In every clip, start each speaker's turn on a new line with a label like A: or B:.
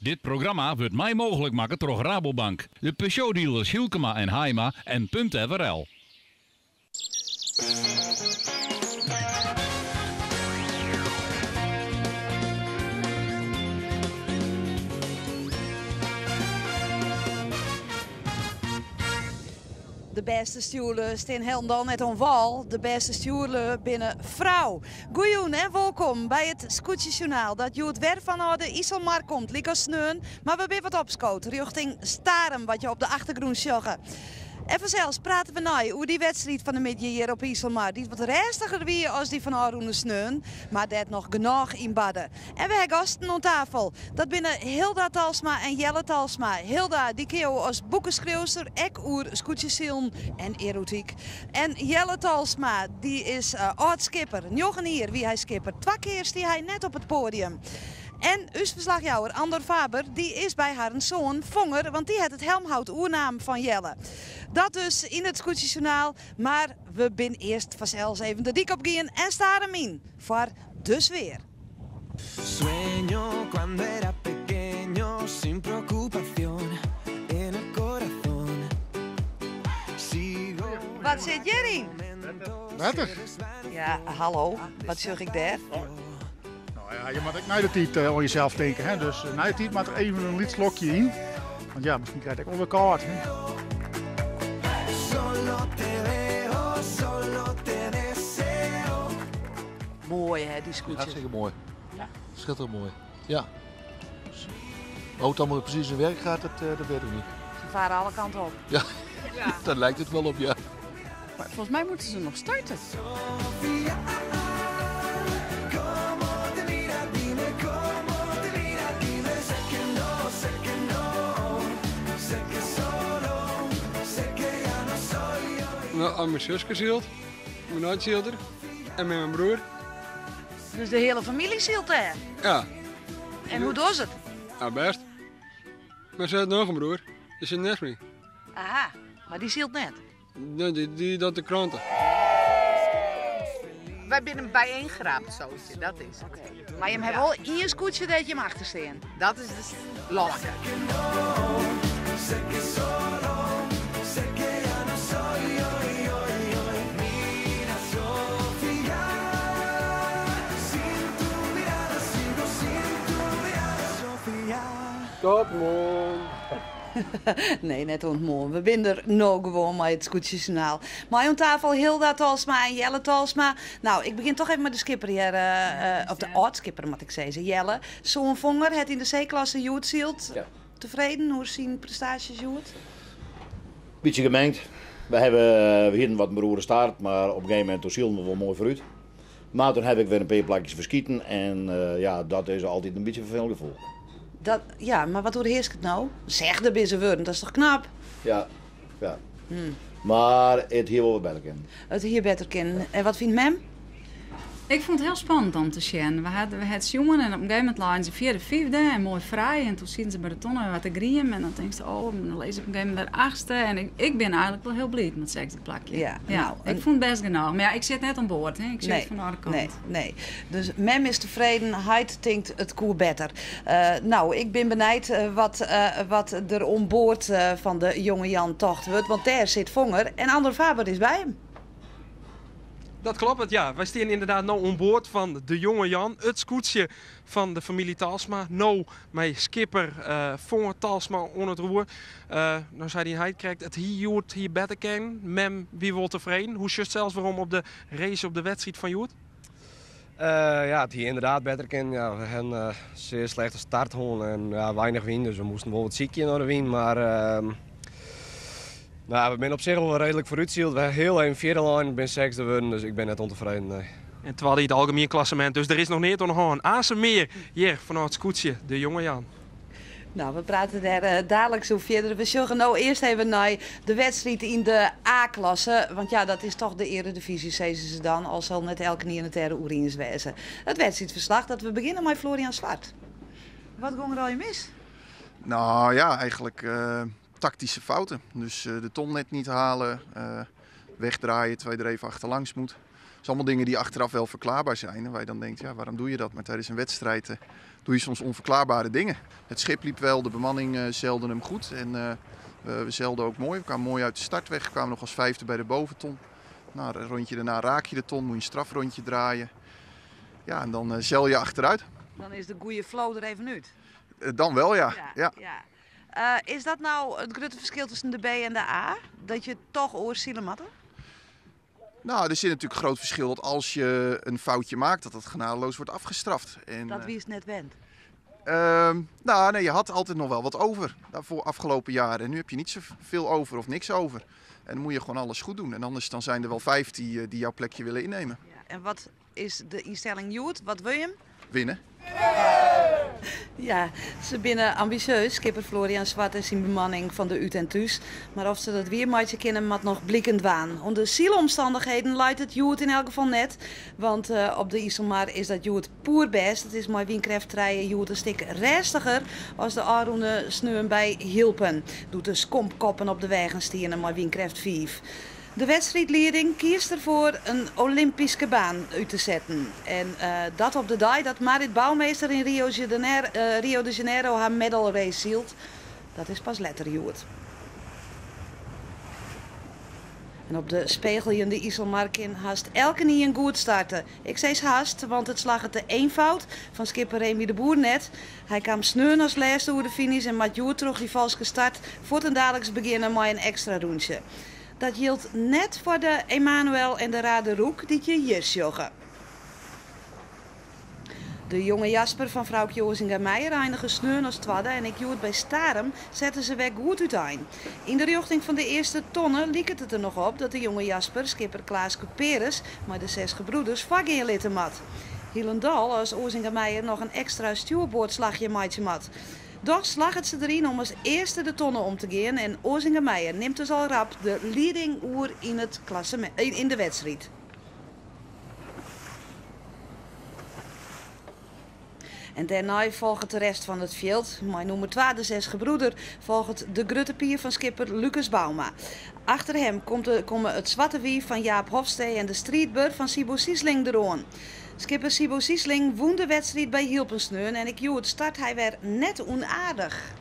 A: Dit programma wurdt mei mooglik makke troch Rabobank, de Peugeot-dealers Hylkema en Haima en Punt FRL.
B: De bêste stjoerlju stean hielendal net oan wâl, de bêste stjoerlju binne frou. Goejûn en wolkom by it Skûtsjesjoernaal dat hjoed wer fanôf de Iselmar komt, lykas sneon, mar we binne wat opskood rjochting Starum, wat je op de achtergrûn sjogge. En fansels prate we nei oer dy wedstriid fan de middei hjir op 'e Iselmar, dy't wat rêstiger wie as dy fan ôfrûne sneon, mar dêr't noch genôch yn barde. En we ha gasten oan tafel. Dat binne Hilda Talsma en Jelle Talsma. Hilda, dy ken jo as boekeskriuwster, ek oer skûtsjesilen en erotyk. En Jelle Talsma, dy is âld-skipper. Njoggen jier wie hy skipper. Twa kear stie hy net op it poadium. En ús ferslachjouwer Andor Faber, dy is by harren soan Fonger, want dy hat it helmhout oernaam fan Jelle. Dat dus yn it Skûtsjesjoernaal. Mar we bin earst fansels even de dyk op gien en Starum yn foar de sfear.
C: Sueño cuando era pequeño sin preocupación en el corazón. Sigo
B: Wat sit hjiryn?
D: Wetter.
B: Ja, hallo, wat sjoch ik dêr?
D: Nou ja, je moat ek nei de tiid oan jesels tinke. Hè? Dus nei de tiid moat der even in lyts slokje yn. Want ja, miskien krijt ek wol wer kâld. Hè?
C: Solo te veo, solo te deseo.
B: Moai hè, dy skûtsjes.
E: Hartstikke moai. Schitterend moai. Ja. Maar hoe het allemaal precies in werk gaat, dat, dat weet ik niet.
B: Ze varen alle kanten op.
E: Ja, daar lijkt het wel op, ja.
F: Maar volgens mij moeten ze nog starten.
C: Sofia, como te mira, dime cómo te mira, dime. Sé que no, sé que no, sé que solo, sé que ya no soy hoy.
G: No, mei myn suske sylt, myn heit sylt der en mei myn broer.
B: Dus de hiele famylje sylt dêr?
G: Ja.
B: En hoe docht it?
G: Ja, bêst. Mar se hat noch in broer, dy sit neist my.
B: Aha, mar dy sylt net?
G: Nee, dy, dy docht de krante.
H: Wy binne in byeengeraapt soosje, dat is it.
B: Mar jim hawwe wol ien skûtsje dêr't jim achter stean?
H: Dat is de Lolke.
G: Tot moarn.
B: Nee, net oant moarn. We binne der no gewoan mei it Skûtsjesjoernaal. Mei oan tafel Hilda Talsma en Jelle Talsma. Nou, ik begjin toch even mei de skipper hjir, of de âld-skipper moat ik sizze, Jelle. Soan Fonger hat yn de C-klasse hjoed syld. Tefreden oer syn prestaasjes hjoed?
I: Bytsje gemengd. We hawwe, we hienen wat in beroerde start, mar op in gegeven momint toen sylden we wol moai foarút. Mar toen haw ik wer in pear plakjes ferskiten en ja, dat is altyd in bytsje in ferfelend gefoel.
B: Dat, ja, mar wat oerhearsket no? Sechde binne se wurden, dat is toch knap?
I: Ja, ja. Mar it hie wol wat better kinnen.
B: It hie better kinnen. En wat fynt mem?
F: Ik fûn it hiel spannend om te sjen. We ha it sjoen en op in gegeven momint leinen se fjirde, fyfde en moai frij. En toen sieten se by de tonne wer wat te griemen en dan tinkst oh, dan lizze se op in gegeven momint wer achtste. En ik, ik bin eigentlik wol hiel bliid mei it sechsde plakje.
B: Ja,
F: Ja,
B: nou,
F: ik fûn it bêst genôch. Mar ja, ik sit net oan board, hè. Ik sit
B: Nee,
F: fan de oare kant.
B: nee, nee. Dus mem is tefreden, heit tinkt it koe better. No, ik bin benijd wat, wat der oan board fan de Jonge Jan tocht wurdt, want dêr sit Fonger en Andor Faber is by him.
J: Dat kloppet, ja. Wy stean ynderdaad no oan board fan de Jonge Jan, it skûtsje fan de famylje Talsma. No mei skipper Fonger Talsma oan it roer. No sei dyn heit krekt, it hie hjoed hie better kinnen. Mem wie wol tefreden. Hoe sjochst sels werom op de race, op de wedstriid fan hjoed?
K: Ja, it hie ynderdaad better kinnen. Ja, we ha in sear slechte start hân en ja, weinich wyn, dus we moasten wol wat sykje nei de wyn. Mar nou, we binne op sich wol reedlik foarútsyld. We ha hiel even fjirde lein, bin sechsde wurden, dus ik bin net ûntefreden, nee.
J: En twadde yn it algemien klassemint, dus der is noch neat oan de hân. Aanst mear hjir fanôf it skûtsje De Jonge Jan.
B: Nou, we prate dêr daliks oer fierder. We sjogge no earst even nei de wedstriid yn de A-klasse. Want ja, dat is toch de earedivyzje, sizze se dan. Al sil net elkenien it dêr oer iens wêze. It wedstriidferslach dat we begjinne mei Florian Zwart. Wat gong der allegear mis?
L: Nou ja, eigenlijk tactische fouten. Dus de ton net niet halen, wegdraaien terwijl je er even achterlangs moet. allemaal dingen die achteraf wel verklaarbaar zijn. En waar je dan denkt, ja, waarom doe je dat? Maar tijdens een wedstrijd doe je soms onverklaarbare dingen. Het schip liep wel, de bemanning zeilde hem goed. En we zeilden ook mooi. We kwamen mooi uit de start weg. We kwamen nog als vijfde bij de boventon. Nou, een rondje daarna raak je de ton, moet je een strafrondje draaien. Ja, en dan zeil je achteruit.
B: Dan is de goede flow er even uit.
L: Dan wel, ja. Ja.
B: Is dat nou het grote verschil tussen de B en de A? Dat je toch oorzielen matten?
L: Nou, er zit natuurlijk een groot verschil dat als je een foutje maakt, dat dat genadeloos wordt afgestraft. En,
B: dat wie het net went?
L: Nou, nee, je had altijd nog wel wat over voor afgelopen jaren. En nu heb je niet zoveel over of niks over. En dan moet je gewoon alles goed doen. En anders dan zijn er wel 5 die jouw plekje willen innemen.
B: Ja, en wat is de instelling Joet? Wat wil je hem?
L: Winnen.
B: Ja, ze binnen ambitieus, skipper Florian Zwart en zijn bemanning van de Ut en Thuis. Maar of ze dat weermaatje kennen, mat nog blikkend waan. Onder zielomstandigheden luidt het Joet in elk geval net. Want op de Iselmar is dat Joet poerbest. Het is maar windkracht rijden Joet een stuk restiger als de Aroene sneeuw bij Hielpen. Doet de skompkoppen op de wegen stieren maar windkracht 5. De wedstrijdleiding kiest ervoor een Olympische baan uit te zetten. En dat op de dag dat Marit Bouwmeester in Rio de Janeiro haar medal race hield, dat is pas letter Joet. En op de spegeljende Iselmar in haast elke nie een goed starten. Ik zei haast, want het slag het de eenvoud van skipper Remy de Boer net. Hij kwam sneun als laatste over de finish en Matt Joet trok die valse start voor het dadelijks beginnen met een extra rondje. Dat hield net voor de Emanuel en de Rade Roek die je hier joggen. De jonge Jasper van vrouwtje Ozinga Meijer eindigen sneun als tweede en ik joet bij Starum zetten ze weg goed uiteen. In de richting van de eerste tonnen liep het er nog op dat de jonge Jasper, skipper Klaas Couperus, maar de 6 gebroeders vak in litten mat. Hielendal als Ozinga Meijer nog een extra stuurboordslagje maatje mat. Doch slag het ze erin om als eerste de tonnen om te gaan en Ozinga Meijer neemt dus al rap de leading oer in het klassement, in de wedstrijd. En daarna volgt de rest van het veld. Maar nummer 2, de 6 gebroeder, volgt de gruttepier van skipper Lucas Bauma. Achter hem komen het zwarte wief van Jaap Hofstee en de streetbird van Sibo Siesling eroon. Skipper Sibo Siesling won de wedstrijd bij Hielpensneun en ik joe het start hij werd net onaardig.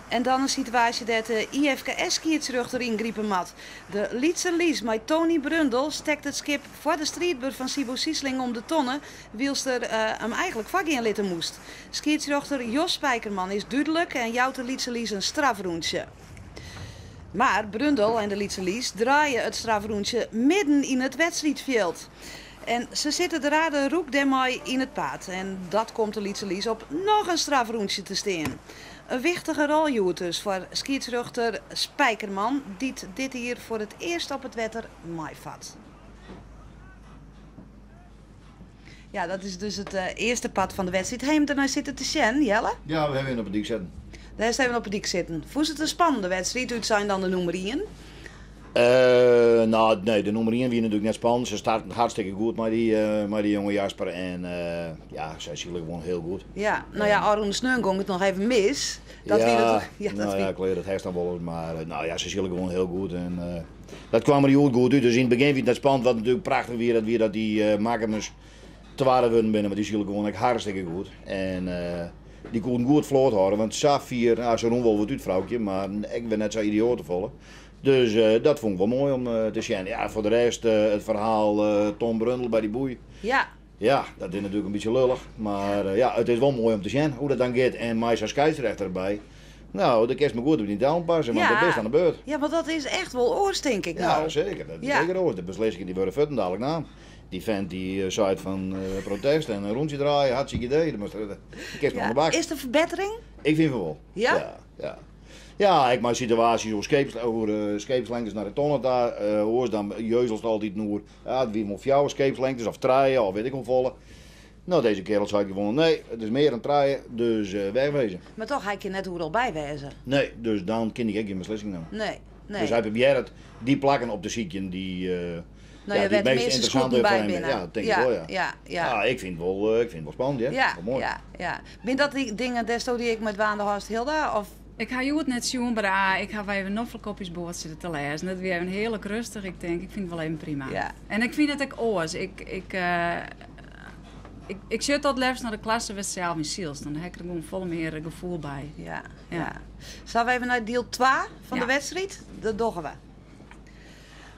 B: En dan een situatie dat de IFKS-kietsruchter erin griepen mat. De Lietse Lies met Tony Brundel stekt het schip voor de streetbird van Sibo Siesling om de tonnen, wiels er hem eigenlijk vak in litten moest. Schiedsrechter Jos Spijkerman is duidelijk en jouwt de Lietse Lies een strafroentje. Maar Brundel en de Lietse Lies draaien het strafroentje midden in het wedstrijdveld. En ze zitten de rade roek daarmee in het paad. En dat komt de Lietse Lies op nog een strafroentje te steen. Een wichtige rol joet dus voor schiedsrechter Spijkerman, die dit hier voor het eerst op het wetter maaivat. Ja, dat is dus het eerste pad van de wedstrijd. Heem daarna zitten te zien, Jelle?
I: Ja, we hebben in op het dik zitten.
B: Daar zijn we op het dik zitten. Voest het een spannende wedstrijd? Uit zijn dan de nummer 1?
I: Nou, nee, de nummer 1 wie natuurlijk net spannend. Ze starten hartstikke goed met die jonge Jasper. En ja, zij zien gewoon heel goed.
B: Ja, nou ja, Arun Sneun ging het nog even mis. Dat
I: ja,
B: wie dat, ja, dat
I: nou
B: wie...
I: ja, ik leer het herst dan wel eens, maar nou ja, ze zien gewoon heel goed. En dat kwam er heel goed uit. Dus in het begin vind ik dat spannend, wat natuurlijk prachtig weer, dat weer dat die Makkermers te waren worden binnen, maar die zien gewoon echt hartstikke goed. En die konden goed vloot houden, want Safir, nou, ze doen wel wat uit, vrouwtje, maar ik ben net zo idioot te Dus dat vond ik wel mooi om te zien. Ja, voor de rest het verhaal Tom Brundel bij die boei.
B: Ja.
I: Ja, dat is natuurlijk een beetje lullig. Maar ja, het is wel mooi om te zien hoe dat dan gaat. En Maisa scheidsrechter erbij. Nou, de kerst me goed op die down passen, want
B: ja.
I: dat is aan de beurt.
B: Ja, want dat is echt wel oors, denk ik.
I: Ja,
B: nou.
I: zeker. Dat is
B: ja.
I: zeker oors. De beslissingen die worden futten dadelijk na. Die vent die zei van protest en een rondje draaien, hartstikke idee. Dat moest de kerst
B: ja.
I: aan de bak.
B: Is de verbetering?
I: Ik vind van wel.
B: Ja?
I: Ja, ja. Ja, ik maak situaties over scheepslengtes naar de tonnen daar. Hoor dan jeuzelst altijd noer. Ja, wie moet jouw scheepslengtes of treien of weet ik hoeveel. Nou, deze kerel zei gewoon nee, het is meer dan treien, dus wegwezen.
B: Maar toch, hij kan net hoe al bijwezen.
I: Nee, dus dan kan ik geen beslissing nemen.
B: Nee, nee.
I: Dus hij probeert die plakken op de ziekje die,
B: nou,
I: ja,
B: je
I: die
B: werd
I: meest interessante
B: bij
I: voor hem.
B: binnen.
I: Ja, dat denk
B: ja,
I: ik wel, ja.
B: Ja, ja.
I: Ja, ik vind het wel spannend, ja.
B: Ja,
I: Wel mooi.
B: ja, ja. Ben dat die dingen desto die ik met Waande Horst Hilda of
F: Ik ha hjoed net sjoen by de A. Ik ha even noflik op ús boat sitten te lêzen. Dat wie even hearlik rêstich. Ik tink, ik fyn it wol even prima.
B: Ja.
F: En ik fyn it ek oars. Ik, ik, eh, ik, ik sjoch it leafst nei de klasse wêr'tst sels yn sylst. Dan ha ik der gewoan folle mear gefoel by.
B: Ja,
F: Ja.
B: ja. Sille we even nei diel 2 fan de
F: Ja.
B: wedstriid? Dat dogge we.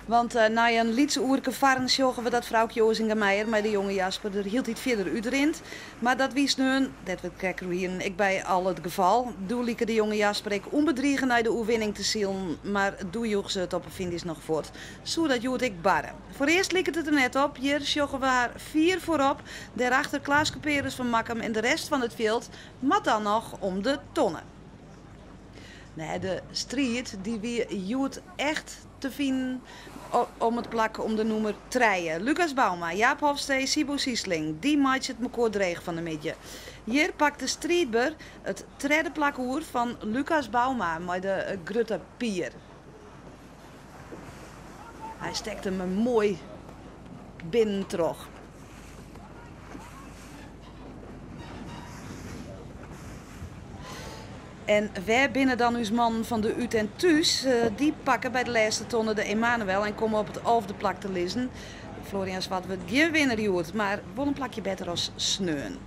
B: Want eh, nei in lyts oerke farren sjogge we dat Froukje Oazinga-Meijer mei de jonge Jasper der hieltyd fierder útrint. Mar dat wie sneon, dêr't we it krekt oer hienen, ek by al it gefal. Doe like de jonge Jasper ek ûnbedrige nei de oerwinning te silen, mar doe joech se it op 'e finish noch fuort. Soe dat hjoed ek barre? Foarearst liket it der net op. Hjir sjogge we har fier foarop. Dêrachter Klaas Kuperus fan Makkum en de rest fan it fjild moat dan noch om de tonne. Nee, de striid dy wie hjoed echt te finen om it plak om de nûmer trije. Lucas Bouma, Jaap Hofstee, Siebo Siesling, dy meitsje it mekoar dreech fan 'e middei. Hjir pakt de striidber it tredde plak oer fan Lucas Bouma mei de grutte pier. Hy stekt him moai binnentroch. En wêr binne dan ús mannen fan de Ut en Thús? Dy pakke by de lêste tonne de Emanuel en komme op it alfde plak te lizzen. Florian Zwart wurdt gjin winner hjoed, mar wol in plakje better as sneon.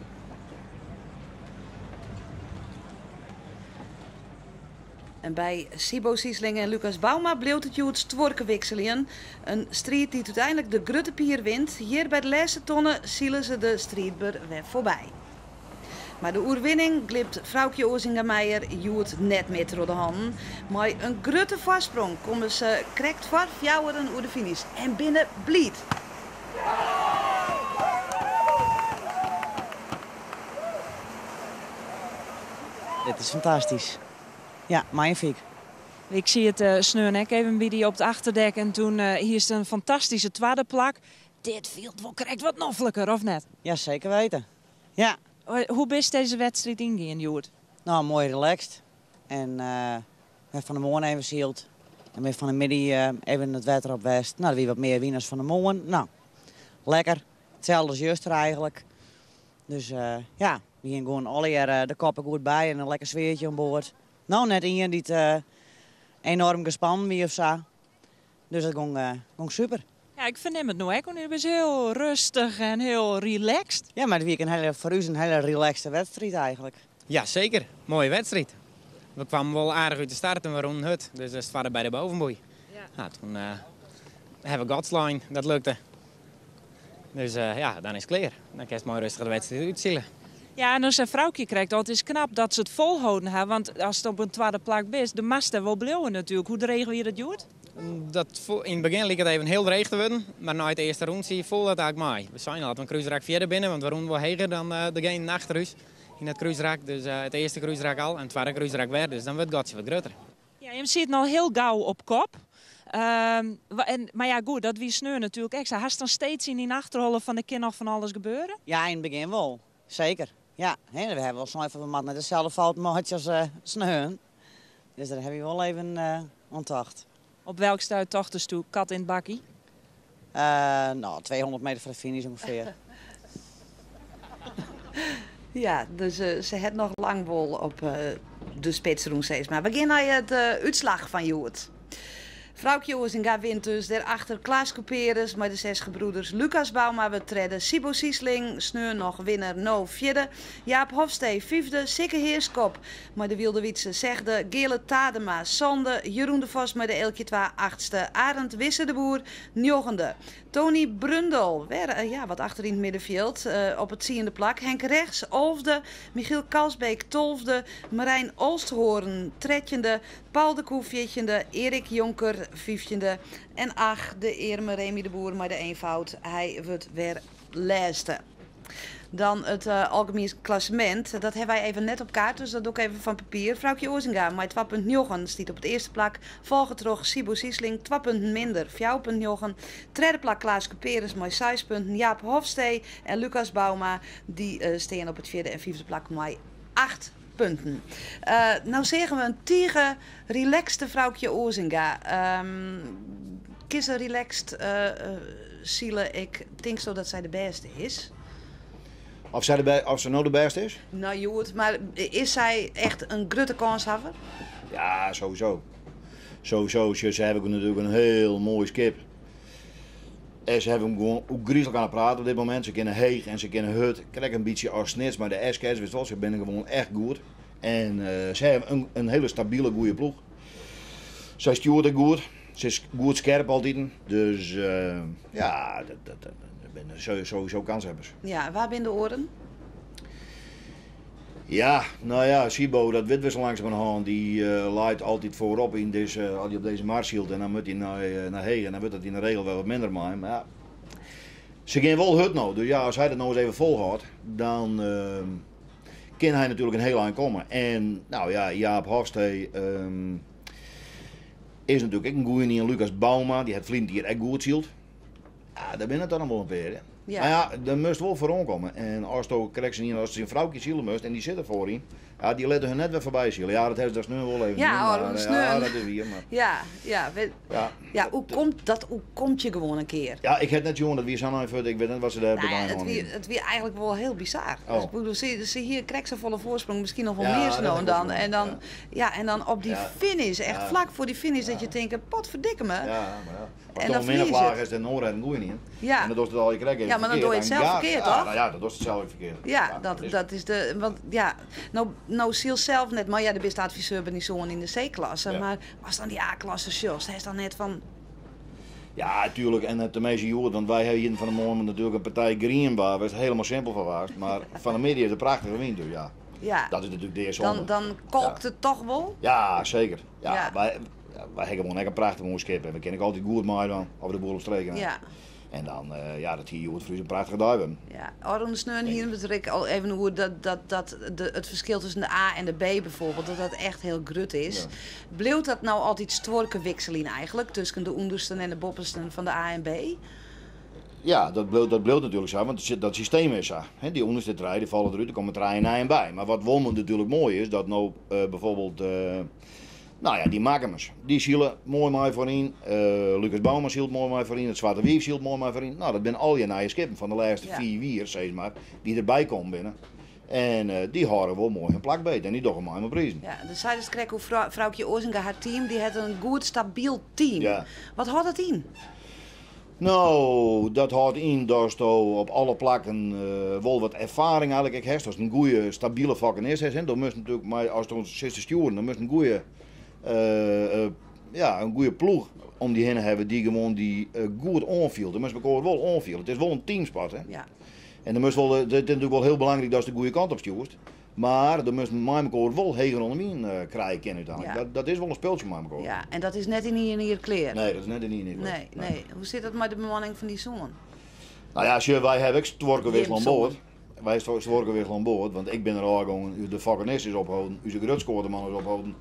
B: En by Siebo Siesling en Lucas Bouma bliuwt it hjoed stuorke wikseljen. In striid dy't úteinlik de grutte pier wint. Hjir by de lêste tonne sile se de striidber wer foarby. Mar de oerwinning glipt Froukje Oazinga-Meijer hjoed net mear troch de hannen. Mei in grutte foarsprong komme se krekt foar fjouweren oer de finish en binne bliid.
M: Dit is fantastysk. Ja, magnifiek.
N: Ik siet sneon ek even by dy op it achterdek en doe hiest in fantastyske twadde plak. Dit fielt wol krekt wat nofliker, of net?
M: Ja, zeker weten. Ja.
N: Hoe bist dizze wedstriid yngean hjoed?
M: Nou, moai relaxed. En we fan 'e moarn even syld. En wer fan 'e middei even it wetter op west. Nou, der wie wat mear wyn as fan 'e moarn. Nou, lekker. Itselde as juster eigentlik. Dus ja, we hiene gewoan allegear de koppen goed by en in lekker sfeartje oan board. Nou, net ien dy't enorm gespannen wie of sa. Dus dat gong super.
N: Ja, ik fernim it no ek, want do bist hiel rêstich en hiel relaxed.
M: Ja, mar it wie ek in hiele, foar ús in hiele relaxte wedstriid eigentlik.
O: Ja, seker. Moaie wedstriid. We kwamen wol aardich út de start en we rûnen hurd. Dus dat is twadde by de bovenboei. Ja. Nou, toen ha we gat slein, dat lukte. Dus ja, dan is it klear. Dan kinst moai rêstich de wedstriid útsile.
N: Ja, en dan sei Froukje krekt al, it is knap dat se it folholden ha, want ast op in twadde plak bist, dan moatst dêr wol bliuwe natuerlik. Hoe dreech wie dat hjoed?
O: Dat yn it begjin like it even hiel dreech te wurden, mar nei it earste rûntsje foel dat eigentlik mei. We seinen al dat we in krúsrak fierder binne, want we rûnen wol heger dan degenen achter ús yn dat krúsrak. Dus it earste krúsrak al en it twadde krúsrak wer, dus dan wurdt it gatsje wat grutter.
N: Ja, jim sieten al hiel gau op kop. En, mar ja, goed, dat wie sneon natuerlik ek sa. Hast dan steeds yn dyn achterholle fan der kin noch fan alles gebeure?
M: Ja, yn it begjin wol. Seker. Ja, hè, we hawwe wol sein fan we moatte net deselde fout meitsje as sneon. Dus dêr hawwe we wol even oan tocht.
N: Op welk stuit tochtest kat yn it bakkie?
M: Nou, 200 meter foar de finish ûngefear.
B: Ja, dus se hat noch lang wol op de spits rûn, sis mar. We gean nei it útslach fan hjoed. Froukje Oazinga wint dus. Dêrachter Klaas Kuperus mei de Zes Gebroeders. Lucas Bouma wurdt tredde. Siebo Siesling, sneon noch winner, no fjirde. Jaap Hofstee fyfde. Sikke Heerskop mei de Wylde Wytse sechde. Geale Tadema sânde. Jeroen de Vos mei de Eelkje 2 achtste. Arend Wisse de Boer njoggende. Tony Brundel, wer ja, wat achter yn it middenfjild, op it tsiende plak. Henk Rechts, alfde. Michiel Kalsbeek, tolfde. Marijn Olsthoorn, trettjinde. Paul de Koe, fjirtjinde. Erik Jonker, fyftjinde. En ach, de earme Remy de Boer mei de eenvoud. Hy wurdt wer lêste. Dan it algemien klassemint. Dat hawwe wy even net op kaart, dus dat doch ik even fan papier. Froukje Oazinga mei 2,9 stiet op it earste plak. Folge troch Siebo Siesling, 2 punten minder, 4,9. Tredde plak Klaas Kuperus mei 6 punten. Jaap Hofstee en Lucas Bouma dy stean op it fjirde en fyfde plak mei 8 punten. No seagen we in tige relaxte Froukje Oazinga. Kin se relaxed sile? Ik tink sa dat sy de bêste is.
I: Of sy, de, of se no de bêste is?
B: No hjoed, mar is sy echt in grutte kânshawwer?
I: Ja, sowieso. Sowieso. Se hawwe natuerlik in hiel moai skip. En se hawwe him gewoan ôfgryslik oan 'e praat op dit momint. Se kinne heech en se kinne hurd. Krekt in bytsje as Snits mei de SKS, witst wol, se binne gewoan echt goed. En se hawwe in hiele stabile, goede ploech. Sy stjoert ek goed. Se is goed skerp altiten. Dus ja, dat binne sowieso kanshebbers.
B: Ja, wa binne de oaren?
I: Ja, no ja, Sibo, dat wit we sa langsumerhân. Dy leit altyd foarop yn dizze, as hy op dizze mar sylt en dan moat hy nei heech en dan wurdt it yn de regel wer wat minder mei him. Mar ja, se gean wol hurd no. Dus ja, as hy dat no ris even folhâldt, dan kin hy natuerlik in hiel ein komme. En no ja, Jaap Hofstee is natuerlik ek in goeie ien. Lucas Bouma, dy hat ferline jier ek goed syld. Ja, dêr binne it dan noch wol in pear. Hè.
B: Ja.
I: Mar ja, der moatst wol foaroan komme. En ast krekt sa'n ien as syn Froukje sile moatst en dy sit der foaryn, ja, dy litte hun net wer foarby sile. Ja, dat hawwe se sneon wol even
B: Ja,
I: dien,
B: oh,
I: mar,
B: sneon.
I: ja, dat is wier. Mar,
B: Ja, ja, we,
I: ja.
B: ja, oerkomt, dat oerkomt je gewoan in kear.
I: Ja, ik ha it net sjoen, dat wie sa'n ein fuort, ik wit net wat se dêr
B: Nou ja,
I: bedein
B: it
I: hân
B: wie,
I: hienen.
B: it wie eigentlik wol hiel bizar.
I: Oh.
B: Dus ik bedoel, se hie krekt safolle foarsprong, miskien noch wol
I: Ja,
B: mear
I: dat
B: sa no
I: ha
B: en
I: ik wol
B: dan.
I: sjoen,
B: En dan, ja, en dan op dy
I: Ja.
B: finish, echt
I: Ja.
B: flak foar dy finish, dat je tinke, potferdikke me.
I: Ja, maar ja. As
B: En
I: dan
B: dan
I: minder
B: ferlies
I: vlaag
B: it.
I: is, dan oare het een goeie niet.
B: Ja.
I: En dan dochst it al je krekt even
B: Ja, mar dan doe je it
I: verkeerd,
B: sels
I: dan
B: ferkeard,
I: ja,
B: toch?
I: Nou ja, dan dochst it sels ek ferkeard.
B: Ja, dat,
I: is-
B: dat is de. Want ja, no, no sylst sels net, mar ja, do bist adviseur by dyn soan yn de C-klasse.
I: Ja.
B: Mar ast dan dy A-klasse sjochst, hast dan net fan.
I: Ja, tuurlijk. En het meeste hjoed, want wy hawwe hjir fan 'e moarn natuerlik in partij grien waar, wêr't it hielendal simpel fan waard. Mar fan 'e middei is it prachtige wyn, dus ja.
B: Ja.
I: Dat is natuerlik deasonde.
B: Dan, dan kolkt it toch wol?
I: Ja, seker. Ja,
B: Ja.
I: Wy, ja, wy hawwe gewoan ek in prachtich moai skip en we kinne ek altyd goed meidwaan of de boel op streken.
B: Ja.
I: En dan, ja, dat hie hjoed foar ús in prachtige dei wurden.
B: Ja, ôfrûne sneon hiene we it der ek al even oer dat, dat, dat de, it ferskil tusken de A en de B bijvoorbeeld, dat dat echt hiel grut is.
I: Ja.
B: Bliuwt dat no altyd stuorke wikseljen eigentlik tusken de ûndersten en de boppesten fan de A en B?
I: Ja, dat bliuwt natuerlik sa, want dat systeem is sa. Hè, dy ûnderste trije, dy falle derút, der komme trije nijen by. Mar wat wol natuerlik moai is, dat no bijvoorbeeld, no ja, dy Makkumers, dy sile moai mei foaryn. Lucas Bouma sylt moai mei foaryn, it Swarte Wief sylt moai mei foaryn. No, dat binne allegear nije skippen fan de lêste 5 jier, sis mar, dy't derby kommen binne. En dy hâlde wol moai hun plak beet en dy dogge mei om 'e prizen.
B: Ja, do seidest krekt oer Froukje Oazenga, har team, dy hat in goed stabyl team.
I: Ja.
B: Wat hâldt dat yn?
I: No, dat hâldt yn datsto op alle plakken wol wat erfaring eigentlik ek hast. Ast in goede, stabile fokkenist hast, hè. Do moatst natuerlik mei, ast ons sitst te stjoeren, dan moatst in goede, ja, in goede ploech om dy hinne hawwe dy't gewoan dy goed oanfielt. Do moatst elkoar wol oanfiele. It is wol in teamsport, hè.
B: Ja.
I: En dan moatst wol, it is natuerlik wol hiel belangryk datst de goede kant op stjoerst. Mar do moatst mei elkoar wol heger oan de wyn krije kinne úteinlik.
B: Ja.
I: Dat is wol in spultsje mei elkoar.
B: Ja, en dat is net yn ien jier klear.
I: Nee, dat is net yn ien jier klear.
B: Nee, nee. Hoe sit dat mei de bemanning fan dyn soan?
I: No ja, sjoch, wy hawwe ek stuorkewiksel oan
B: Jim
I: board.
B: soan.
I: Wy hawwe stuorkewiksel oan board, want ik bin der ôfgongen, de fokkenist is opholden, ús grutskoaterman is opholden,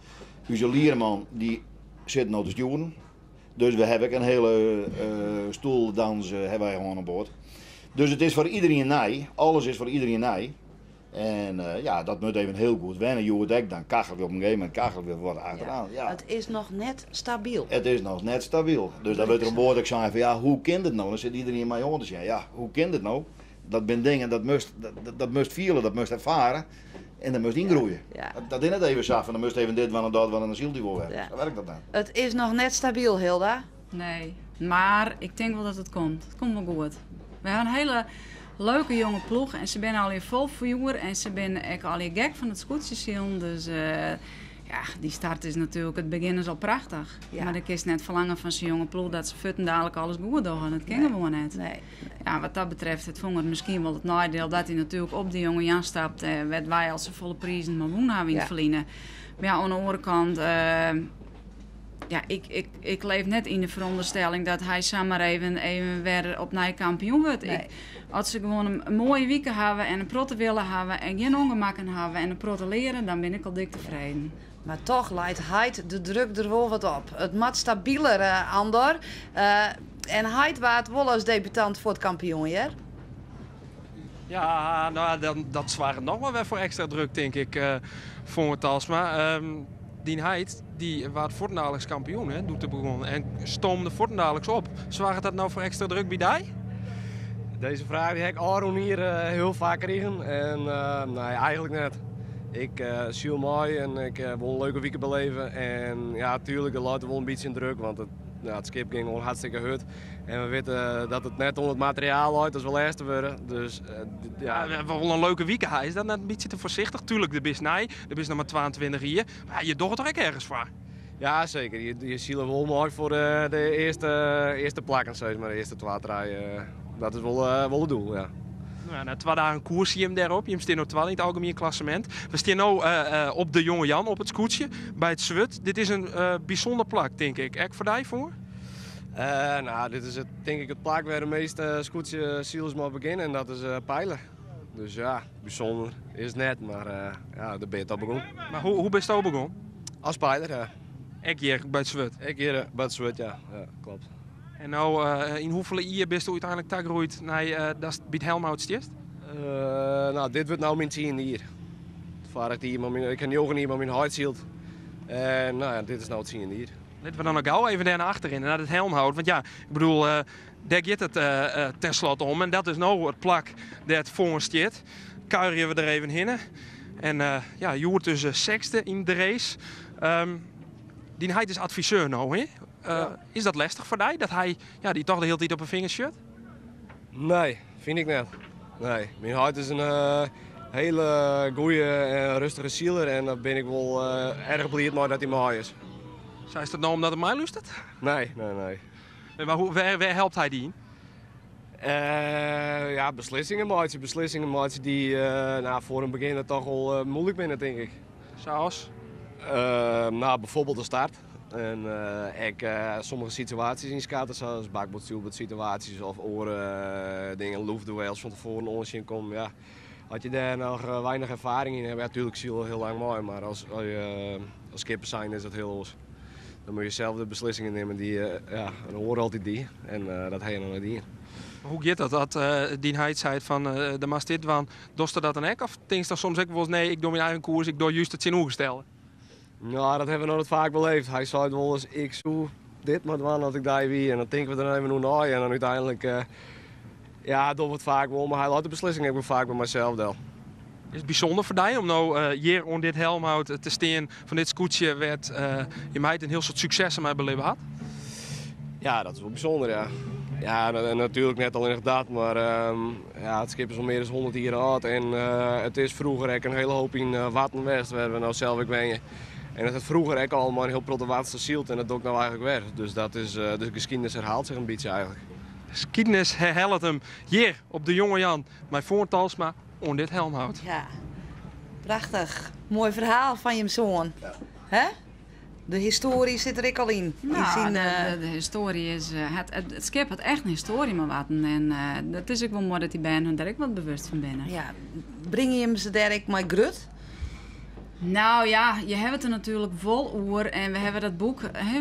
I: ús lierman dy sit no te stjoeren. Dus we hawwe ek in hiele stoeldans hawwe wy hân oan board. Dus it is foar iderien nij, alles is foar iderien nij. En ja, dat moat even hiel goed wenne. Hjoed ek, dan kachelje we op in gegeven momint kachelje we wat achteraan. Ja.
B: It is noch net stabyl.
I: It is noch net stabyl. Dus dan wurdt der oan board ek sein fan ja, hoe kin dit no? Dan sit iderien my oan te sjen. Ja, hoe kin dit no? Dat binne dingen, dat moatst, dat, dat moatst fiele, dat moatst erfaren en dat moatst yngroeie.
B: Ja.
I: Dat is net even sa fan dan moatst even dit dwaan en dat dwaan en dan sylt dy wol wer.
B: Ja.
I: Sa wurket dat net.
B: It is noch net stabyl, Hilda.
F: Nee, mar ik tink wol dat it komt. It komt wol goed. We hawwe in hiele leuke jonge ploech en se binne allegear fol fjoer en se binne ek allegear gek fan it skûtsjesilen. Dus ja, dy start is natuerlik, it begjin is al prachtich.
B: Ja.
F: Mar dan kinst net ferlange fan sa'n jonge ploech dat se fuortendalik alles goed dogge. Dat kin
B: Nee.
F: gewoan net.
B: Nee.
F: Ja, wat dat betreft, it fong it miskien wol it neidiel dat hy natuerlik op de jonge Jan stapt, wêr't wy al safolle prizen mei wûn hawwe yn it
B: Ja.
F: ferline. Mar ja, oan de oare kant, ja, ik leef net yn de ferûnderstelling dat hy samar even wer opnij kampioen wurdt.
B: Nee.
F: As se gewoan in moaie wike hawwe en in protte wille hawwe en gjin ûngemakken hawwe en in protte leare, dan bin ik al dik tefreden.
B: Mar toch leit heit de druk der wol wat op. It moat stabiler, Andor. En heit waard wol as debutant fuort kampioen, hear.
J: Ja, no ja, dan, dat soarget noch mar wer foar ekstra druk, tink ik, Fonger Talsma. Dyn heit, dy waard fuortendaliks kampioen, hè, doe't er begûn. En stoomde fuortendaliks op. Soarget dat no foar ekstra druk by dy?
K: Deze vraag die heb ik al hier heel vaak gekregen. En nee, eigenlijk net. Ik zie mooi en ik wil een leuke week beleven. En ja, natuurlijk, de laten wel een beetje in druk, want het, ja, het schip ging gewoon hartstikke hard. En we weten dat het net onder het materiaal uit, dat is wel eerste worden. Dus ja.
J: Ja, wel een leuke week. Is dat net een beetje te voorzichtig? Tuurlijk, de is nij, de is nog maar 22 hier. Maar je docht er ook ergens voor.
K: Ja, zeker. Je ziet wel mooi voor de eerste plakken, zeg maar, de eerste twee rijen. Dat is wel het doel, ja.
J: Nou, na 2 dagen koers zie je hem daarop. Je staat nog 12 in het algemeen klassement. We staan nu op de Jonge Jan, op het scootje, bij het Zwut. Dit is een bijzonder plak, denk ik. Ek voor die voor?
K: Nou, dit is het, denk ik het plak waar de meeste scootje-zielers maar beginnen. En dat is pijlen. Dus ja, bijzonder is het net, maar ja, daar ben je het al begonnen.
J: Maar hoe ben je al begonnen?
K: Als pijler, ja.
J: Ik hier bij het Zwut?
K: Ik hier bij het Zwut, ja. Ja, klopt.
J: En nou, in hoeveel jaar bist u uiteindelijk tagroeit naar dat bij het Helmhout stiert?
K: Nou, dit wordt nou mijn 10e hier. Vorig jaar, maar ik heb 9 jaar, maar mijn hart zielt. En nou ja, dit is nou het 10e hier.
J: Laten we dan ook gauw even daar naar achterin, naar het Helmhout. Want ja, ik bedoel, daar gaat het tenslotte om. En dat is nou het plak dat voor ons zit. Kuieren we er even heen. En ja, Joert is 6e in de race. Die hij is adviseur nou, hè? Is dat lastig voor die? Dat hij, ja, die toch de hele tijd op een vinger shirt?
K: Nee, vind ik net. Nee, mijn hart is een hele goeie en rustige zieler en daar ben ik wel erg blij mee dat hij mooi is.
J: Zij is dat nou omdat het mij lust?
K: Nee, nee, nee.
J: Nee, maar waar helpt hij die in?
K: Ja, beslissingen maken. Beslissingen maken die nou, voor een beginner toch wel moeilijk zijn, denk ik.
J: Zoals?
K: Nou, bijvoorbeeld de start. En ik sommige situaties inschatten, zoals bakboord, situaties of oren, dingen, loefduels van tevoren onzin komen. Ja. Had je daar nog weinig ervaring in hebt, ja, natuurlijk zie je wel heel lang mooi, maar als skipper zijn is dat heel los. Dan moet je zelf de beslissingen nemen die, ja, dan horen altijd die en dat heb je nog niet in.
J: Maar hoe gaat dat? Dat die heid zei van de mast dit, want dost er dat dan ook? Of denk je dan soms ook wel eens, nee, ik doe mijn eigen koers, ik doe juist het zin oergestelde?
K: Nou, dat hebben we nog niet vaak beleefd. Hij zei het wel eens, ik zoek dit maar dan als ik daar wie. En dan denken we er even hoe na. En dan uiteindelijk, ja, doen we het vaak wel. Maar hij laat de beslissing ook vaak bij mijzelf wel.
J: Is het bijzonder voor jou om nou hier onder dit helmhout te staan van dit scootje werd je meid een heel soort succes mee beleven had?
K: Ja, dat is wel bijzonder, ja. Ja, natuurlijk net al inderdaad, maar ja, het schip is al meer dan 100 jaar oud. En het is vroeger ook een hele hoop in Wattenwest, waar we nou zelf ook wonen. En dat het vroeger ook al maar een heel protte Watse zielt en dat doe ik nou eigenlijk weer. Dus dat is, de geschiedenis herhaalt zich een beetje eigenlijk.
J: De geschiedenis herhaalt hem hier op de Jonge Jan, mijn voor Talsma, onder dit helmhout.
B: Ja, prachtig. Mooi verhaal van je zoon.
I: Ja.
B: Hè? De historie zit er ook al in.
F: Nou,
B: In zijn,
F: de historie is, het schip had echt een historie maar wat. En dat is ook wel mooi dat die band daar ook wat bewust van binnen.
B: Ja, breng je hem ze daar ook maar grut?
F: Nou ja, je hebt het er natuurlijk vol oer. En we hebben dat boek, hè,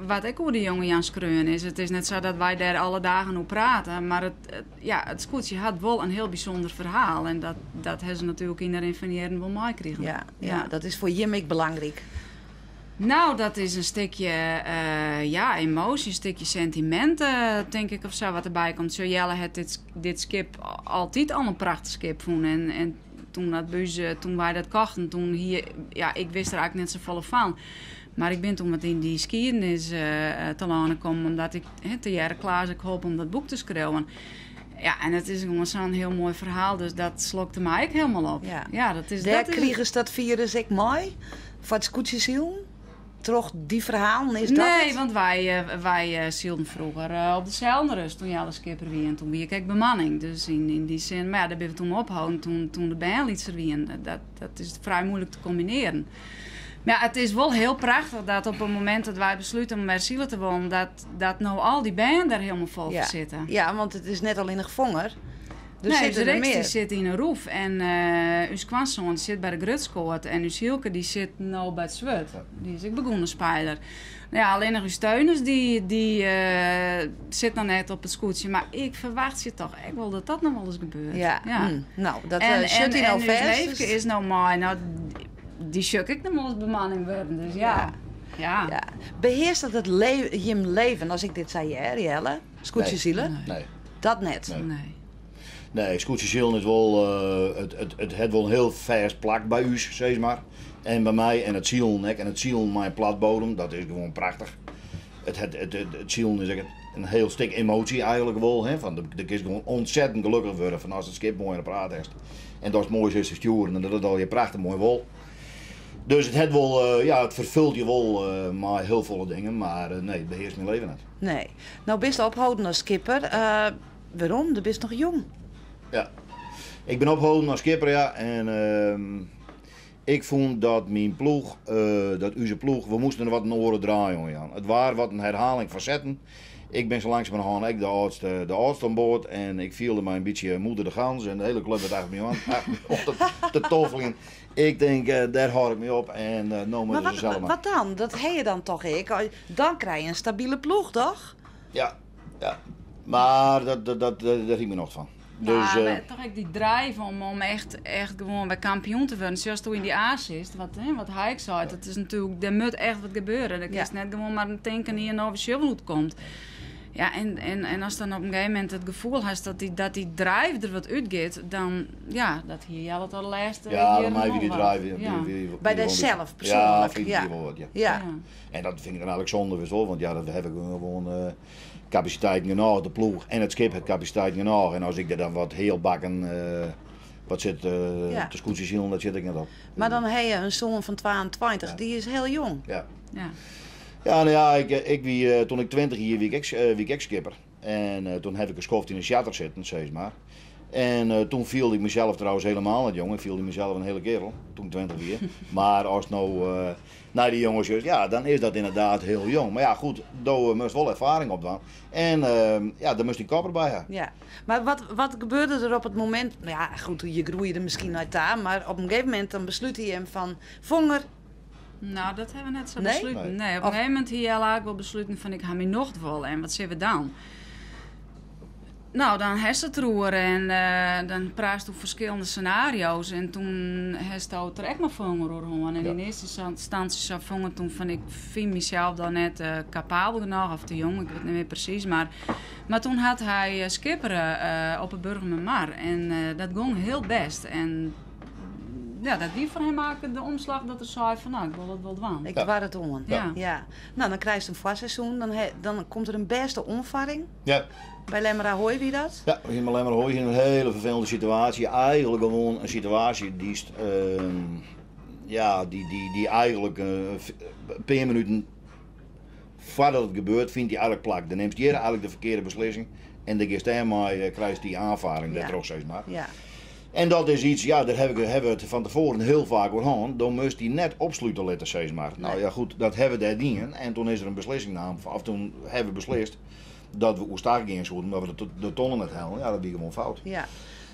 F: wat ik over de Jonge Jan Skreun is. Het is net zo dat wij daar alle dagen over praten. Maar het scootje had wel een heel bijzonder verhaal. En dat hebben ze natuurlijk in de rinfaniëren wel mooi gekregen.
B: Ja, ja, dat is voor Jim ook belangrijk.
F: Nou, dat is een stukje emotie, een stukje sentimenten, denk ik, wat erbij komt. Zo Jelle had dit schip altijd al een prachtig schip vonden. En toen dat buis toen wij dat kochten, toen hier, ja, ik wist er eigenlijk net zo volle van. Maar ik ben toen wat in die geschiedenis te laten gekomen, omdat ik, hè, te jaren klaar is, ik hoop om dat boek te schrijven. Ja, en het is gewoon zo'n heel mooi verhaal, dus dat slokte mij ook helemaal op.
B: Ja.
F: Ja, dat is,
B: Daar
F: dat is
B: kregen ze dat virus ook mooi, voor het scootjeziel? Toch die verhalen, is dat
F: Nee,
B: het?
F: want wij zielden vroeger op de Zelnrust toen Jelle Skipper wie en toen wie ik ook bemanning. Dus in die zin, maar ja, daar ben we toen ophouden toen de band er wie en dat is vrij moeilijk te combineren. Maar ja, het is wel heel prachtig dat op het moment dat wij besluiten om bij Zielen te wonen, dat nou al die band daar helemaal vol zitten.
B: Ja, want het is net al in een gevangen. Er
F: Nee,
B: zitten
F: de
B: er
F: Rex die
B: meer.
F: zit in een roef en uw kwanzoon zit bij de Grutskoort en uw Hielke die zit nou bij het Zwut. Die is ook begonnen spijler. Nou ja, alleen nog uw Steuners die zit nog net op het scootje. Maar ik verwacht je toch echt wel dat dat nog wel eens gebeurt.
B: Ja,
F: Ja.
B: Nou, dat,
F: En
B: zit hij nou
F: uw
B: vast,
F: neefje
B: dus
F: is nou mooi. Nou, die sjuk ik nog wel eens bemanning worden. Dus ja. Ja.
B: Ja. Beheerst dat het Jim leven, als ik dit zei, hè, Jelle? Scootje
I: Nee.
B: zielen?
I: Nee.
B: Dat net?
I: Nee.
F: Nee.
I: Nee, skûtsjesilen is wol, it hat wol in hiel fêst plak by ús, sis mar. En by my en it silen ek. En it silen mei in platbodem, dat is gewoan prachtich. It silen is ek in hiel stik emoasje eigenlik wol. Hè, fan, do kinst gewoan ontzettend gelokkich wurde fan ast it skip moai oan de praat hast. En datst moai sitst te stjoeren en dat it allegear prachtich moai wol. Dus it hat wol, ja, it ferfult je wol mei hiel folle dingen, mar nee, it behearst myn leven net.
B: Nee. No bist opholden as skipper. Wêrom? Do bist noch jong.
I: Ja. Ik bin opholden as skipper, ja. En ik fûn dat myn ploech, dat ús ploech, we moasten der wat in oare draai oan jaan. It waar wat in herhaling fan setten. Ik bin sa langsumerhân ek de âldste oan board en ik fielde my in bytsje moeder de gans en de hiele klup wurdt achter my oan te toffeljen. Ik tink, dêr hâld ik my op en no moatte se sels mar.
B: Wat dan? Dat ha je dan toch ek? Dan krije je in stabile ploech, toch?
I: Ja, ja. Mar dat, dêr hie ik my nocht fan. Dus,
F: ja, mar toch ek dy drive om echt, echt gewoan wer kampioen te wurden. Sjochst yn dy A sitst, wat, hè, wat hy ek sei, dat is natuerlik, dêr moat echt wat gebeure. Dan kinst net gewoan mar tinke ien of sjoch hoe't it komt. Ja, en ast dan op in gegeven momint it gefoel hast dat dy drive der wat útgiet, dan, ja, dat hie Jelle al de lêste
I: Ja,
F: jierren
I: by my wie dy
F: wol wat.
I: drive.
F: Ja.
B: By dysels, persoanlik.
I: Ja, fyn ik wol wat, ja.
B: Ja.
I: En dat fyn ik dan eigenlik sonde, witst wol, want ja, dat ha ik gewoan kapasiteiten genôch, de ploech en it skip hat kapasiteiten genôch. En as ik der dan wat healbakken wat sit te skûtsjesilen, dat sit ik net op.
B: Mar dan ha je in soan fan 22, dy is hiel jong.
I: Ja.
F: Ja.
I: Ja, no ja, ik wie, toen ik 20 jier wie ik wie ik ek skipper. En toen ha ik in skoft yn de charter sitten, sis mar. En toen fielde ik mysels trouwens hielendal net jong. Ik fielde mysels in hiele keardel toen ik 20 wie. Mar ast no nei dy jonges sjochst, ja, dan is dat ynderdaad hiel jong. Mar ja, goed, do moatst wol erfaring opdwaan. En ja, dêr moatst dyn kop derby ha.
B: Ja, mar wat gebeurde der op it momint, no ja, goed, je groeie der miskien nei ta, mar op in gegeven momint dan beslút hy him fan Fonger.
F: No, dat ha we net sa
B: Nee?
F: besluten. Nee, op in gegeven momint hie Jelle ek wol besluten fan ik ha myn nocht wol en wat sille we dan? No, dan hast it deroer en dan praatst oer ferskillende senario's en toen hasto it der ek mei Fonger oer hân. En yn earste ynstânsje sei Fonger toen fan ik fyn mysels dan net kapabel genôch of te jong, ik wit net mear presys. Mar toen hat hy skippere op 'e Burgumermar en dat gong hiel bêst. En ja, dat wie foar him eigentlik de omslach dat er sei fan no, ik wol it wol dwaan.
B: Ik doar it oan.
F: Ja.
B: Ja. No, dan krijst in foarseizoen, dan komt der in bêste oanfarring.
I: Ja.
B: By Lemmer Ahoy wie dat?
I: Ja, we hiene by Lemmer Ahoy in hiele ferfelende situaasje. Eigenlik gewoan in situaasje dy'tst, ja, dy eigenlik in pear minuten foardat it gebeurt, fynt dy eigenlik plak. Dan nimst hjir eigenlik de ferkearde beslissing en dan giest dêrmei, krijst dy oanfaring dêrtroch, sis mar.
B: Ja.
I: En dat is iets, ja, dêr ha we it fan tefoaren hiel faak oer hân. Do moatst dy net opslute litte, sis mar. No ja, goed, dat ha we dêr dien en toen is der in beslissing naam, of toen ha we beslist dat we oerstag gean soenen, omdat we de tonnen net hellen. Ja, dat wie gewoan fout.
B: Ja,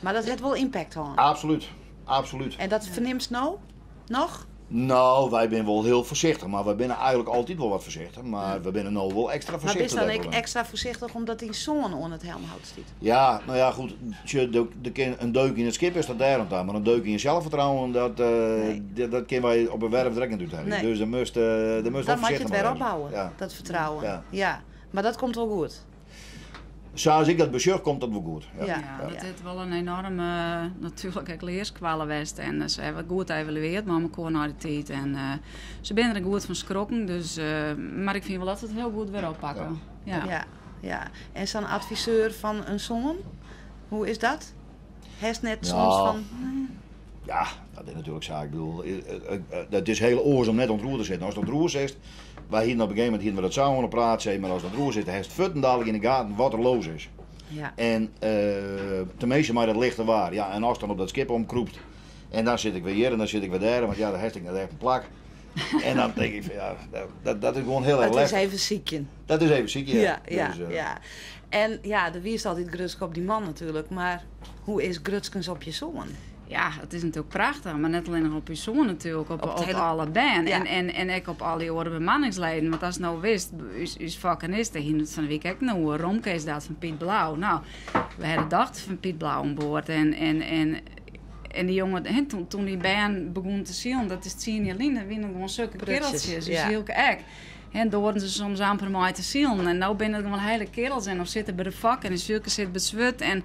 B: mar dat hat wol impact hân.
I: Absolút, absolút.
B: En dat fernimst no noch?
I: No, wy binne wol hiel foarsichtich, mar wy binne eigenlik altyd wol wat foarsichtich, mar we binne no wol ekstra
B: Mar
I: foarsichtich.
B: bist dan ek
I: dêroer.
B: ekstra foarsichtich omdat dyn soan oan it helmhout stiet?
I: Ja, no ja, goed, sjoch, der kin in deuk yn it skip is dat dêr oan ta, mar in deuk yn je selfvertrouwen, dat kinne wy op 'e werf der ek net úthelje.
B: Nee.
I: Dus dêr moatst
B: Dan
I: wol
B: moat je it
I: foarsichtich
B: wer
I: mei wêze.
B: opbouwe,
I: Ja.
B: dat fertrouwen.
I: Ja.
B: Ja. Mar dat komt wol goed.
I: Sa as ik dat besjoch, komt dat wol goed. Ja.
F: Ja, dat is wol in enoarme natuerlik ek learskoalle west. En se hawwe goed evaluearre mei mekoar nei de tiid. En se binne der goed fan skrokken. Dus, mar ik fyn wol dat se it hiel goed wer oppakke. Ja.
B: Ja, ja. En sa'n adviseur fan in soan, hoe is dat? Hast net soms fan...
I: Ja, dat is natuerlik sa. Ik bedoel, dat is hiel oars om net oan it roer te sitten. Ast oan it roer sitst, wy hiene op in gegeven momint hiene we dat sa oan de praat, sis mar ast oan it roer sitst, hast fuortendalik yn de gaten wat der los is. En teminsten mei dat lichte waar. Ja, en ast dan op dat skip omkrûpst en dan sit ik wer hjir en dan sit ik wer dêr, want ja, dan hast ek net echt in plak. En dan tink ik fan ja, dat is gewoan hiel erch
B: Dat is
I: lestich.
B: even sykjen.
I: Dat is even sykjen, ja.
B: Ja, ja,
I: Dus,
B: ja. En ja, do wiest altyd grutsk op dyn man natuerlik, mar hoe is grutskens op je soan?
F: Ja, it is natuerlik prachtich, mar net allinnich op ús soan natuerlik,
B: Op it
F: op
B: hiele
F: alle bern.
B: Ja.
F: En ek op al dy oare bemanningsleden. Want ast no witst, ús fakkenist, dêr hiene we it fan de wike ek noch oer. Romke is dat fan Piet Blauw. No, we ha de dochter fan Piet Blauw oan board. En dy jonge, hè, toen dy bern begûnen te silen, dat is 10 jier lyn, dat wiene gewoan sulke
B: Prutsjes,
F: keareltsjes. Dus
B: ja.
F: Hielke ek. En doarden se soms amper mei te silen. En no binne it gewoan hiele kearels en of sitte by de fok en de Hielke sit by it swurd. En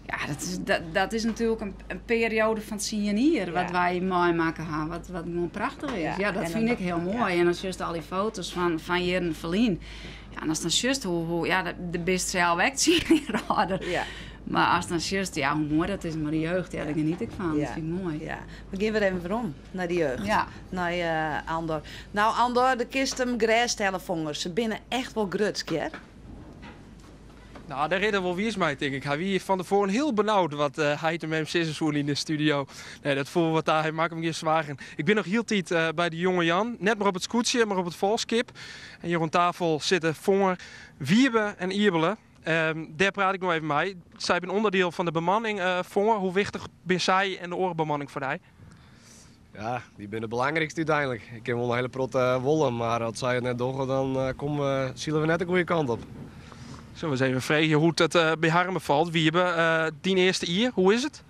F: Ja, dat is, dat, dat is natuerlik in perioade fan 10 jier wat wy meimakke ha, wat gewoan prachtich is. Ja, dat fyn ik hiel moai. En dan sjochst al dy foto's fan jierren ferlyn. Ja, en ast dan sjochst hoe, ja, do bist sels ek 10 jier âlder. Mar ast dan sjochst, ja, hoe moai dat is mei de jeugd, ja, dêr geniet ik fan. Dat fyn ik moai.
B: Ja. We gean wer even werom nei de jeugd.
F: Ja.
B: Nei Andor. No, Andor, do kinst him gerêststelle, Fonger. Se binne echt wol grutsk, hear.
J: Nou, dêr is er wol wiis mei, tink ik. Hy wie fan tefoaren hiel benaud wat heit en mem sizze soene yn de studio. Nee, dat foel wat ta. Hy makke him gjin soargen. Ik bin noch hieltyd by de jonge Jan. Net mear op it skûtsje, mar op it folchskip. En hjir oan tafel sitte Fonger, Wiebe en Iebele. Dêr praat ik no even mei. Sy binne ûnderdiel fan de bemanning. Fonger, hoe wichtich binne sy en de oare bemanning foar dy?
K: Ja, dy binne it belangrykste úteinlik. Ik kin wol in hiele protte wolle, mar as sy it net dogge, dan komme we, sile we net de goede kant op.
J: Sille we ris even freegje hoe't it by harren befalt. Wiebe, dyn earste jier, hoe is it?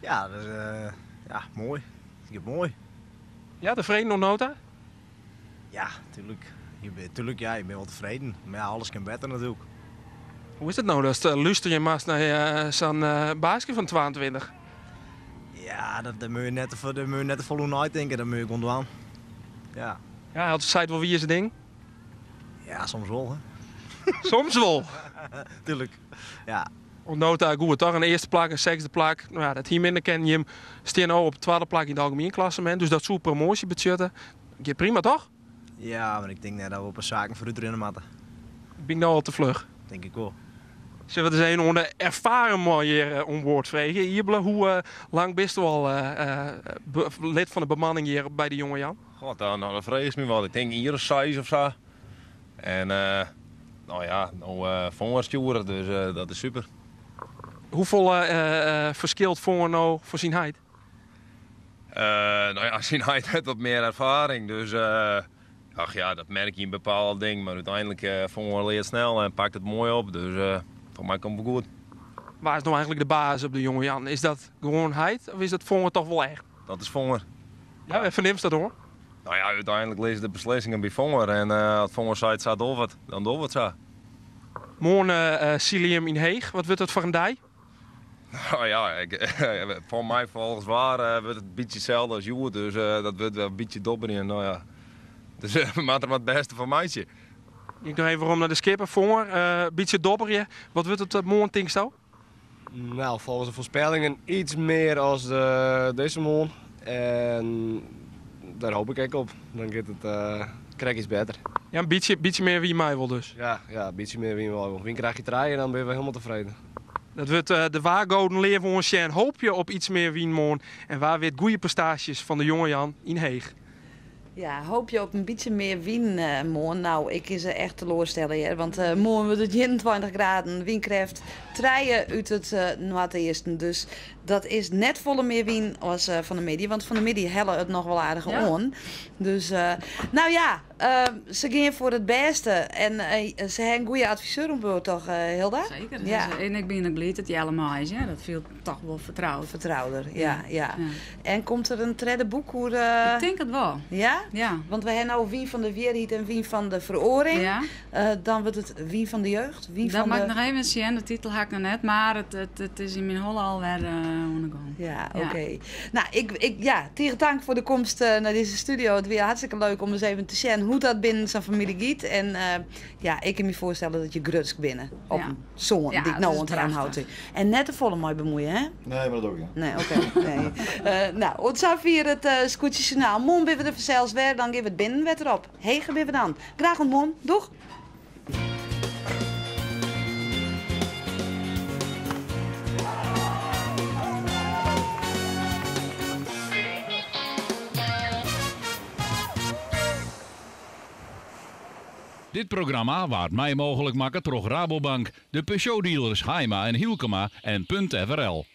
P: Ja, dat is, ja, moai. It giet moai.
J: Ja, tefreden oant no ta?
P: Ja, tuurlijk. Je bent, tuurlijk, ja, je bent wel tevreden. Maar ja, alles kan better natuurlijk.
J: Hoe is it no datst lústerje moatst nei sa'n baaske fan 22?
P: Ja, dat, dêr moatte je net te, dêr moatte je net te folle oer neitinke. Dat moatte je gewoan dwaan. Ja.
J: Ja, hy seit wol wize dingen?
P: Ja, soms wol. Hè.
J: Soms wol?
P: Tuurlijk, ja.
J: Oant no ta goed, toch? In earste plak, in sechsde plak. No ja, dat hie minder kinnen. Jim stean no op it twadde plak yn it algemien klassemint, dus dat soe promoasje betsjutte. Giet prima, toch?
P: Ja, mar ik tink net dat we op 'e saken foarút rinne moatte.
J: Bin ik no al te fluch?
P: Tink ik wol.
J: Sille we it ris even oan de erfaren man hjir oan board freegje. Iebele, hoe lang bisto al lid fan de bemanning hjir by de Jonge Jan?
Q: God, no, dan freegst my wat. Ik tink in jier of seis of sa. En no ja, no Fonger stjoerder, dus dat is super.
J: Hoefolle ferskilt Fonger no fan syn heit?
Q: No ja, syn heit hat wat mear erfaring, dus ach ja, dat merk je yn bepaalde dingen. Mar úteinlik Fonger leart snel en pakt it moai op, dus foar my komt it wol goed.
J: Wa is no eigentlik de baas op de Jonge Jan? Is dat gewoan heit of is dat Fonger toch wol echt?
Q: Dat is Fonger.
J: Ja, wêr fernimst dat oan?
Q: No ja, úteinlik lizze de beslissingen by Fonger en as Fonger seit sa dogge we it, dan dogge we it sa.
J: Moarn sile jim yn Heech. Wat wurdt dat foar in dei?
Q: No ja, foar my folgens waar wurdt it in bytsje itselde as hjoed, dus dat wurdt wer in bytsje dobberjen. No ja, dus we moatte der mar it bêste fan meitsje.
J: Ik noch even werom nei de skipper, Fonger. Bytsje dobberje. Wat wurdt it moarn, tinksto?
K: Nou, folgens de foarspellingen iets mear as dizze moarn. En dêr hoop ik ek op. Dan giet it krekt iets better.
J: Ja, in bytsje mear wyn mei wol dus?
K: Ja, ja, in bytsje mear wyn mei wol. Wynkrachtje trije en dan binne we hielendal tefreden.
J: Dat wurdt de waargoden leaf oansjen. Hoopje op iets mear wyn moarn. En wa wit goede prestaasjes fan de jonge Jan yn Heech.
B: Ja, hoopje op in bytsje mear wyn moarn. Nou, ik kin se echt teloarstelle hear, want moarn wurdt it 21 graden, wynkrêft trije út it noardeasten. Dus dat is net folle mear wyn as fan 'e middei, want fan 'e middei helle it noch wol aardich oan. Dus, nou ja, se gean foar it bêste en se ha in goede adviseur oan board, toch Hilda?
F: Seker, ja. En ik bin ek bliid dat Jelle mei is, ja. Dat fielt toch wol fertroud.
B: Fertrouder, ja, ja. En komt der in tredde boek oer?
F: Ik tink it wol.
B: Ja?
F: Ja.
B: Want we ha no Wyn fan de Wierheid en Wyn fan de Feroaring.
F: Ja.
B: Dan wurdt it Wyn fan de Jeugd? Wyn
F: Dat
B: fan
F: moat
B: de...
F: ik noch even sjen, de titel ha ik noch net, mar it is yn myn holle alwer oan de gong.
B: Ja, oké. Nou, ik, ja, tige tank foar de komst nei dizze studio. It wie hartstikke leuk om ris even te sjen hoe't dat binnen sa'n famylje giet. En ja, ik kin my foarstelle dat je grutsk binne op in soan dy't no oan it helm hâldt. En net te folle mei bemuoie, hè?
I: Nee, mar dat doch ik net.
B: Nee, oké. Nee. Nou, oant safier it Skûtsjesjoernaal. Moarn binne we der fansels wer, dan gean we it binnenwetter op. Heger binne we dan. Graach oant moarn. Doeg!
A: Dit programma waard mei mooglik makke troch Rabobank, de Peugeot-dealers Haima en Hylkema en Punt FRL.